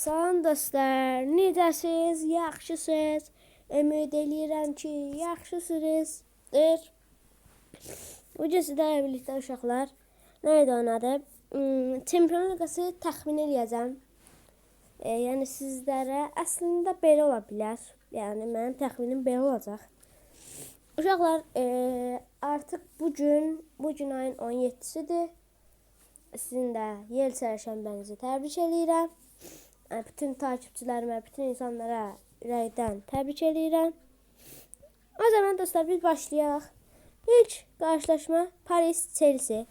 Salam dostlar, necəsiz? Yaxşısınız? Ümid eləyirəm ki, yaxşısınızdır. Bugün sizlərlə birlikdə uşaqlar nə idi onun adı? Çempionlar Liqası təxmin eləyəcəm. Yəni sizlərə əslində belə ola bilər. Yəni mənim təxminim belə olacaq. Uşaqlar, artıq bugün ayın 17-sidir. Sizin də yel çərşənbənizi təbrik eləyirəm. Bütün takipçilərimə, bütün insanlara ürəkdən təbrik eləyirəm. O zaman dostlar biz başlayaq. İlk qarşılaşma Paris-Chelsea.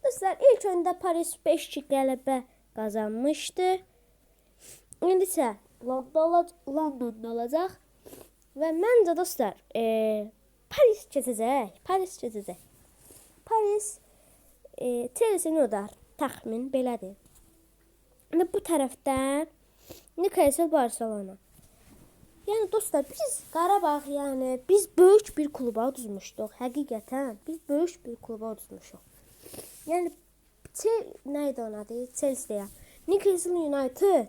Dostlar ilk oyunda Paris 5-2 qələbə qazanmışdı. İndi isə Londonda olacaq. Və məncə dostlar Paris keçəcək. Paris keçəcək. Paris Chelsea-ni udar. Təxmin belədir. İndi bu tərəfdən Newcastle Barcelona. Yəni dostlar biz Qarabağ, yəni biz böyük bir kluba uduzmuşduq. Həqiqətən biz böyük bir kluba uduzmuşuq. Yəni nə idi onun adı? Chelsea deyəm. Newcastle United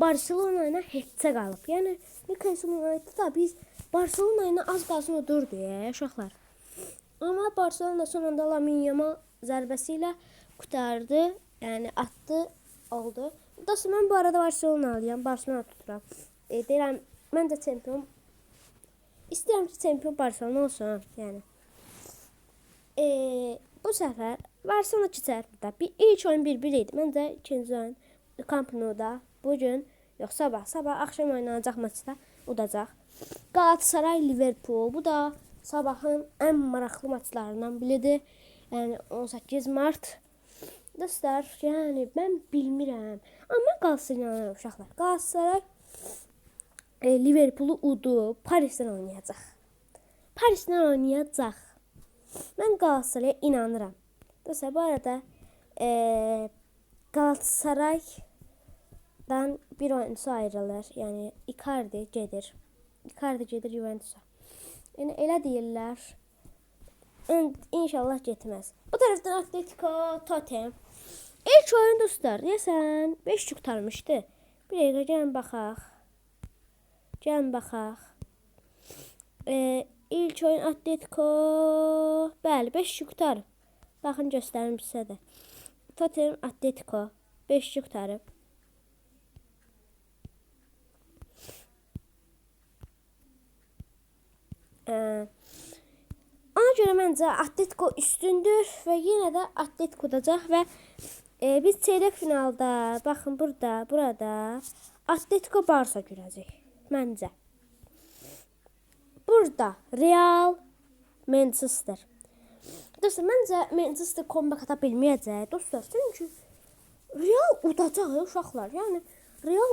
Barcelona ilə heçə qalıb. Yəni Newcastle United-da biz Barcelona ilə az qalsın udurdu uşaqlar. Amma Barcelona sonunda Lamine Yamal zərbəsi ilə qurtardı. Yəni atdı, oldu. Dostlar mən bu arada Barcelona alıyam, Barcelona tuturam. Deyirəm, mən də çempion. İstəyirəm ki, çempion Barcelona olsun. Yəni. Bu səfər Barcelona keçər burada. Bir ilk oyun 1-1 idi. Məncə ikinci oyun Camp Nou-da bugün yox sabah axşam oynanacaq maçda udacaq. Galatasaray Liverpool. Bu da sabahın ən maraqlı maçlarından biridir. Yəni 18 mart. Dostlar, yəni mən bilmirəm. Amma Galatasaray inanıram uşaqlar. Galatasaray Liverpoolu udub Parisdən oynayacaq. Parisdən oynayacaq. Mən Galatasaraya inanıram. Dostlar, bu arada Galatasaraydan bir oyunçu ayrılır. Yəni Icardi gedir. Icardi gedir Juventusa. Yəni elə deyirlər. İnşallah getməz. Bu tərəfdən Atletico Tottenham. İlk oyun dostlar, deyəsən 5 qurtarmışdı. Bir dəqiqə gəlin baxaq. Gəlin baxaq. İlk oyun Atletico, bəli 5 qurtarıb. Baxın göstərim sizə də. Tottenham Atletico 5 qurtarıb. Ona görə məncə Atletico üstündür və yenə də Atletico udacaq və biz çeyrək finalda, baxın burada Atletico Barsa görəcək məncə. Burada Real Manchester. Dostlar, məncə Manchester comeback ata bilməyəcək. Dostlar, çünki Real udacaq uşaqlar. Yəni Real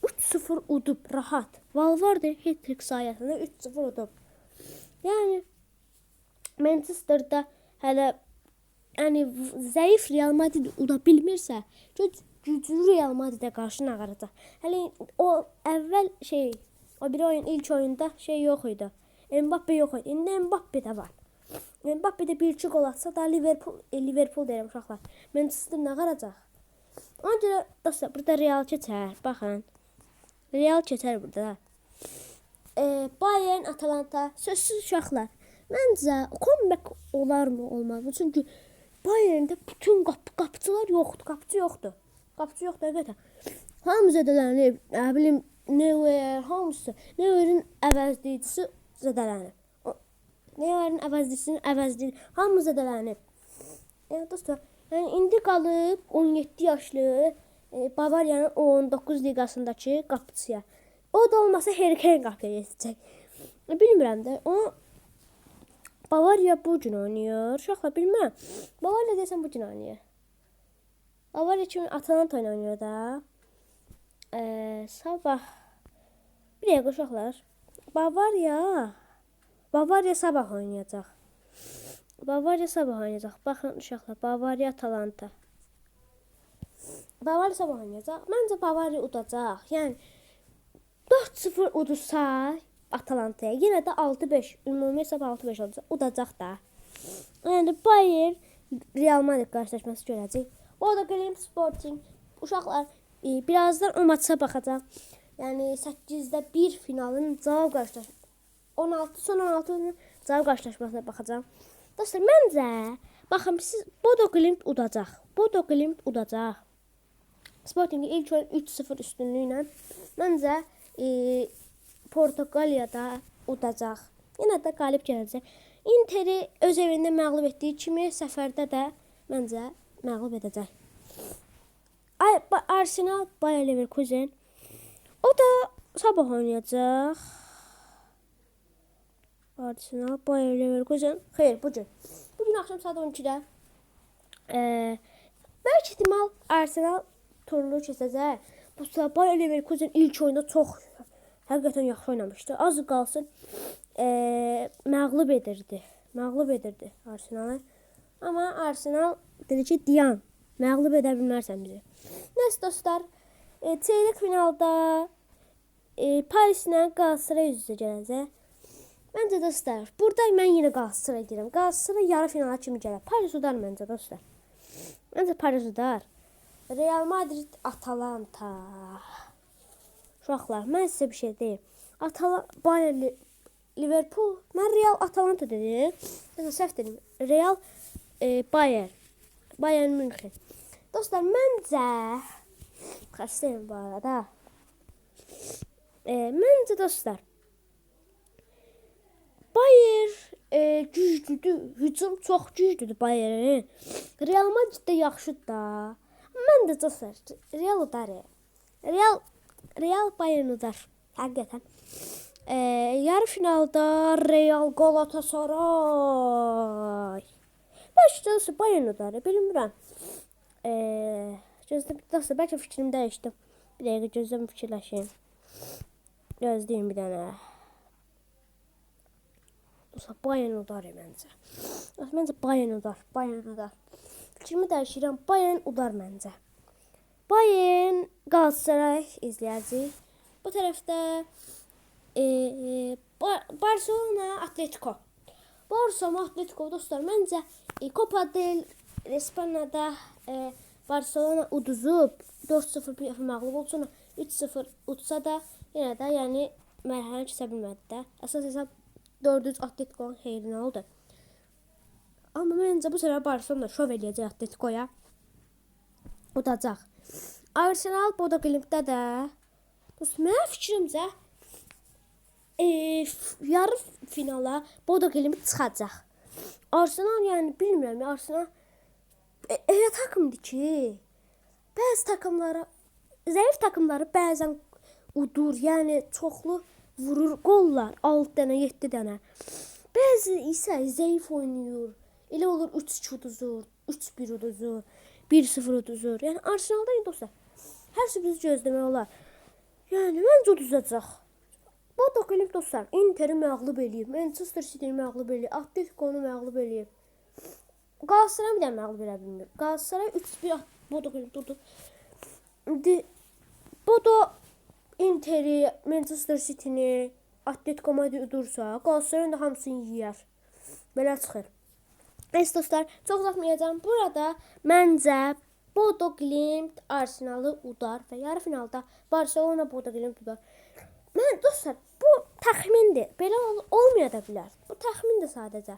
3-0 udub rahat. Valverde hat-trick sayəsində 3-0 udub. Yəni Manchester'da hələ yəni zəif Real Madrid uda bilmirsə, güclü Real Madridə qarşı nə qaracaq? Hələ o əvvəl o bir oyun ilk oyunda yox idi. Mbappe yox idi. İndi Mbappe də var. Mbappe də 1-2 gol atsa da Liverpool deyirəm uşaqlar. Manchester nə qaracaq? Ona görə dostlar burada Real keçər. Baxın. Real keçər burada. Bayern Atalanta sözsüz uşaqlar. Məncə comeback olar mı olmaz mı? Çünki Bayern'də bütün qapıçılar yoxdur. Qapıçı yoxdur. Qapıçı yoxdur həqiqətən. Hamı zədələnib. Nə bilim Neuer, hamısı. Neuer'in əvəzləyicisi zədələnib. Neuer'in əvəzləyicisinin əvəzləyici hamı zədələnib. Yəni dostlar, yəni indi qalıb 17 yaşlı Bavariyanın 19 liqasındakı qapıçıya. O da olmasa Harry Kane qapıya geçəcək. Bilmirəm də. O Bavariya bu gün oynayır. Uşaqlar bilmirəm. Bavariya deyəsən bu gün oynayır. Bavariya kimi Atalanta ilə oynayır da. Sabah. Bir dəqiqə uşaqlar. Bavariya sabah oynayacaq. Bavariya sabah oynayacaq. Baxın uşaqlar. Bavariya Atalanta. Bavariya sabah oynayacaq. Məncə Bavariya udacaq. Yəni 4-0 udursa Atalantaya yenə də 6-5, ümumi hesab 6-5 olacaq. Udacaq da. Yəni Bayern Real Madrid qarşılaşması görəcək. O da Graham Sporting. Uşaqlar Birazdan o maça baxacağam. Yəni 8-də 1 finalın cavab qarşılaşması. 16 son 16-nın cavab qarşılaşmasına baxacağam. Dostlar, məncə baxın siz Bodo Glimt udacaq. Bodo Glimt udacaq. Sportingin ilk oyun 3-0 üstünlüyü ilə məncə Portuqaliyada udacaq. Yenə də qalib gələcək. Interi öz evində məğlub etdiyi kimi səfərdə də məncə məğlub edəcək. Arsenal Bayer Leverkusen. O da sabah oynayacaq. Arsenal Bayer Leverkusen. Xeyr, bu gün. Bugün axşam saat 12-də. Böyük ehtimal Arsenal turunu keçəcək. Bu sefer Bayer Leverkusen ilk oyunda çox həqiqətən yaxşı oynamışdı. Az qalsın məğlub edirdi. Məğlub edirdi Arsenalı. Amma Arsenal dedi ki, Diyan, məğlub edə bilmərsən bizi. Nəysə dostlar, çeyrək finalda Parislə Galatasaray üz-üzə gələcək. Məncə dostlar, burada mən yenə Galatasaray deyirəm. Galatasaray yarı finala kimi gələr. Paris udar məncə dostlar. Məncə Paris udar. Real Madrid Atalanta. Uşaqlar, mən sizə bir şey deyim. Bayern Liverpool, mən Real Atalanta dedim. Nəsə səhv dedim. Real Bayern. Bayern Münxen. Dostlar, məncə xəstəyim bu arada. Məncə dostlar, Bayern güclüdür. Hücum çox güclüdür Bayernin. Real Madrid də yaxşıdır da. Mən də dostlar, Real udar. Real Bayern udar. Həqiqətən. Yarı finalda Real Galatasaray. Bəlkə dostlar Bayern udar, bilmirəm. Gözlə, dostlar, bəlkə fikrimi dəyişdim. Bir dəqiqə gözləm, fikirləşim. Gözləyim bir dənə. Dostlar, Bayern udar məncə. Məncə Bayern udar, Bayern udar. Fikrimi dəyişirəm, Bayern udar məncə. Bayern Galatasaray izləyəcəyik. Bu tərəfdə Barcelona Atletico. Barcelona Atletico dostlar, məncə Copa del İspaniyada Barcelona uduzub 4-0 bir dəfə məğlub oldu. Sonra 3-0 udsa da yenə də yəni mərhələni keçə bilmədi də. Əsas hesab 4-3 Atletico'nun xeyrinə oldu. Amma məncə bu səfər Barcelona şov eləyəcək Atletico'ya. Udacaq. Arsenal Bodo Glimt'də də dost, mənim fikrimcə yarı finala Bodo Glimt çıxacaq. Arsenal yəni bilmirəm, Arsenal elə takımdır ki, bəzi takımlara, zəif takımları bəzən udur, yəni çoxlu vurur qollar, 6 dənə, 7 dənə. Bəzi isə zəif oynayır. Elə olur 3-2 uduzur, 3-1 uduzur, 1-0 uduzur. Yəni Arsenalda dostlar, hər sürpriz gözləmək olar. Yəni məncə uduzacaq. Bodo Glimt dostlar, Interi məğlub eləyib, Manchester City-ni məğlub eləyib, Atletico-nu məğlub eləyib. Galatasaray bir də məğlub eləyə bilmir. Galatasaray 3-1 Bodo Glimt uddu. İndi Bodo Interi, Manchester City-ni, Atletico Madrid udursa, Galatasarayın da hamısını yeyər. Belə çıxır. Neyse dostlar, çox uzatmayacağım. Burada məncə Bodo Glimt Arsenalı udar və yarı finalda Barcelona Bodo Glimt udar. Mən dostlar, bu təxmindir. Belə olmaya da bilər. Bu təxmindir sadəcə.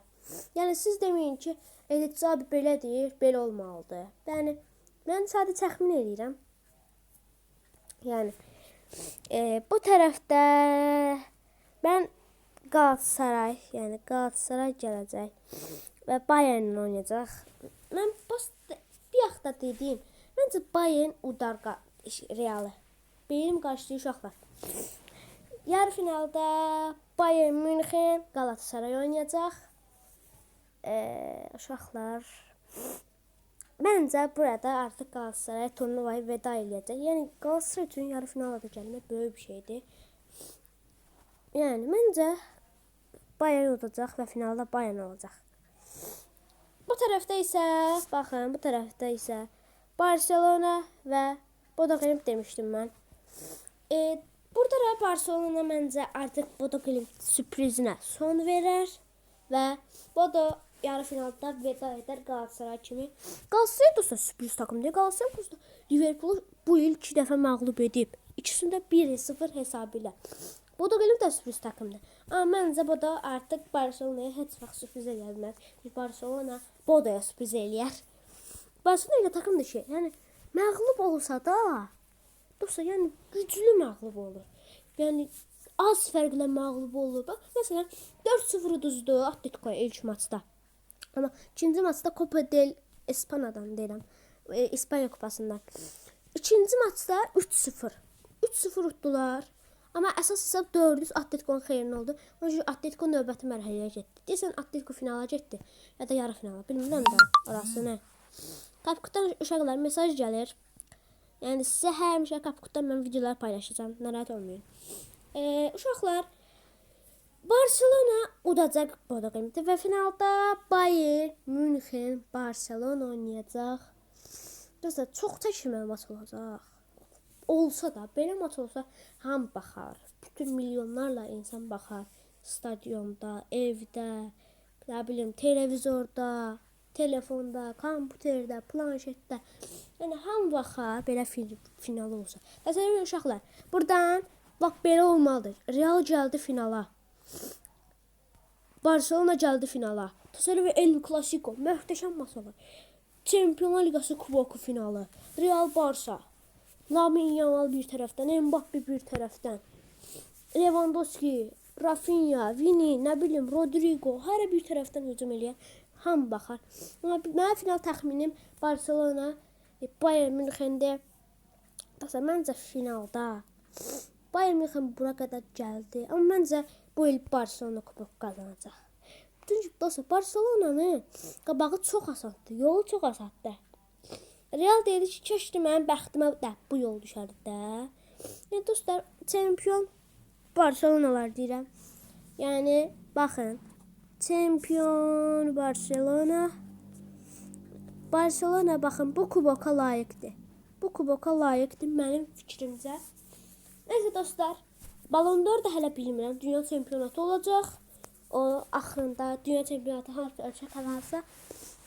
Yəni siz deməyin ki, Elitçi abi belə deyir, belə olmalıdır. Yəni mən sadəcə təxmin eləyirəm. Yəni bu tərəfdə mən Galatasaray, yəni Galatasaray gələcək və Bayernlə oynayacaq. Mən bir yaxda dediyim, məncə Bayern udar Realı. Beynim qarışdı uşaqlar. Yarı finalda Bayern Münxen Galatasaray oynayacaq. Uşaqlar, məncə burada artıq Galatasaray turnuvaya veda eləyəcək. Yəni Galatasaray üçün yarı finala da gəlmək böyük bir şeydir. Yəni məncə Bayern udacaq və finalda Bayern olacaq. Bu tərəfdə isə baxın, bu tərəfdə isə Barcelona və Bodo Glimt demişdim mən. Burada da Barcelona məncə artıq Bodo Glimt sürprizinə son verər və Bodo yarı finalda veda edər Galatasaray kimi. Galatasaray dostlar sürpriz takım deyil. Galatasaray dostlar Liverpool'u bu il 2 dəfə məğlub edib. İkisində 1-0 hesabı ilə. Bodo Glimt də sürpriz takımdır. Amma məncə bu da artıq Barselonaya heç vaxt sürpriz eləyə bilməz. Barselona Bodoya sürpriz eləyər. Barselona elə takımdır ki, yəni məğlub olsa da dostlar, yəni güclü məğlub olur. Yəni az fərqlə məğlub olur. Bax, məsələn 4-0 uduzdu Atletico ilk maçda. Amma ikinci maçda Copa del Espanadan deyirəm. İspaniya kupasından. İkinci maçda 3-0. 3-0 utdular. Amma əsas hesab 4-3 Atletico'nun xeyrinə oldu. Ona görə Atletico növbəti mərhələyə getdi. Deyəsən Atletico finala getdi ya da yarı finala. Bilmirəm də orası nə. Kapkutdan uşaqlar mesaj gəlir. Yəni sizə həmişə Kapkutdan mən videolar paylaşacağam. Narahat olmayın. Uşaqlar Barcelona udacaq Bodo Glimt'i və finalda Bayern Münxen Barcelona oynayacaq. Dostlar, çox çəkilməli maç olacaq. Olsa da, belə maç olsa hamı baxar. Bütün milyonlarla insan baxar. Stadionda, evdə, nə bilim, televizorda, telefonda, kompüterdə, planşetdə. Yəni hamı baxar belə final olsa. Təsəvvür edin uşaqlar. Buradan bax belə olmalıdır. Real gəldi finala. Barcelona gəldi finala. Təsəvvür edin El Clasico, möhtəşəm maç olur. Çempionlar Liqası kuboku finalı. Real Barsa. Lamine Yamal bir tərəfdən, Mbappe bir tərəfdən. Lewandowski, Rafinha, Vini, nə bilim, Rodrigo hər bir tərəfdən hücum eləyər. Hamı baxar. Amma mənim final təxminim Barcelona, Bayern Münxendir. Dostlar, məncə finalda Bayern Münxen bura qədər gəldi. Amma məncə bu il Barcelona kubok qazanacaq. Çünki dostlar, Barcelonanın qabağı çox asandır, yolu çox asandır. Real dedi ki, keşke mənim bəxtimə də bu yol düşərdi də. Yəni dostlar, çempion Barcelonalar deyirəm. Yəni baxın, çempion Barcelona. Barcelona baxın bu kuboka layiqdir. Bu kuboka layiqdir mənim fikrimcə. Neyse dostlar, Ballon d'Or da hələ bilmirəm. Dünya çempionatı olacaq. O axırında dünya çempionatı hansı ölkə qazansa,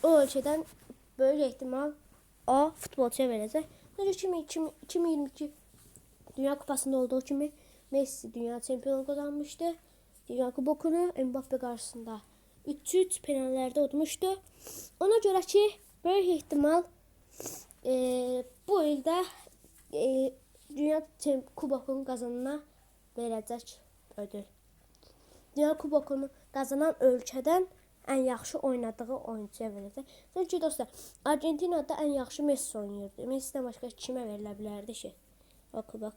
o ölkədən böyük ehtimal o futbolçuya verəcək. Necə 2022 Dünya Kupasında olduğu kimi Messi dünya çempionu qazanmışdı. Dünya Kubokunu Mbappe qarşısında 3-3 penaltılarda udmuşdu. Ona görə ki, böyük ehtimal bu ildə Dünya Kubokunu qazanana verəcək ödül. Dünya Kubokunu qazanan ölkədən ən yaxşı oynadığı oyunçuya verəcək. Çünki dostlar, Argentinada ən yaxşı Messi oynayırdı. Messi'dən başqa kimə verilə bilərdi ki? O kubok.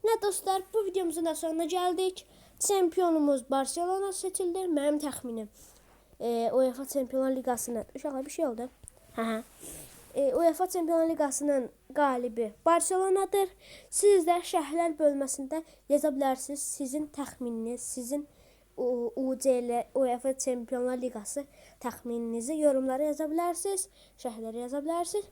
Nə dostlar, bu videomuzun da sonuna gəldik. Çempionumuz Barcelona seçildi. Mənim təxminim UEFA Çempionlar Liqasının uşaqlar bir şey oldu. Hə. UEFA Çempionlar Liqasının qalibi Barcelonadır. Siz də şərhlər bölməsində yaza bilərsiniz. Sizin təxmininiz, sizin UCL UEFA Çempionlar Liqası təxmininizi yorumlara yaza bilərsiniz, şərhlərə yaza bilərsiniz.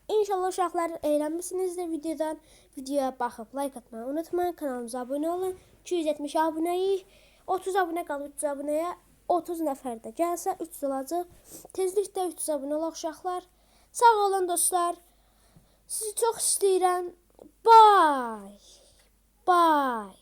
İnşallah uşaqlar əylənmisinizdir videodan. Videoya baxıb like atmayı unutmayın. Kanalımıza abunə olun. 270 abunəyik. 30 abunə qalır 300 abunəyə. 30 nəfər də gəlsə 300 olacaq. Tezliklə 300 abunə olaq uşaqlar. Sağ olun dostlar. Sizi çox istəyirəm. Bye. Bye.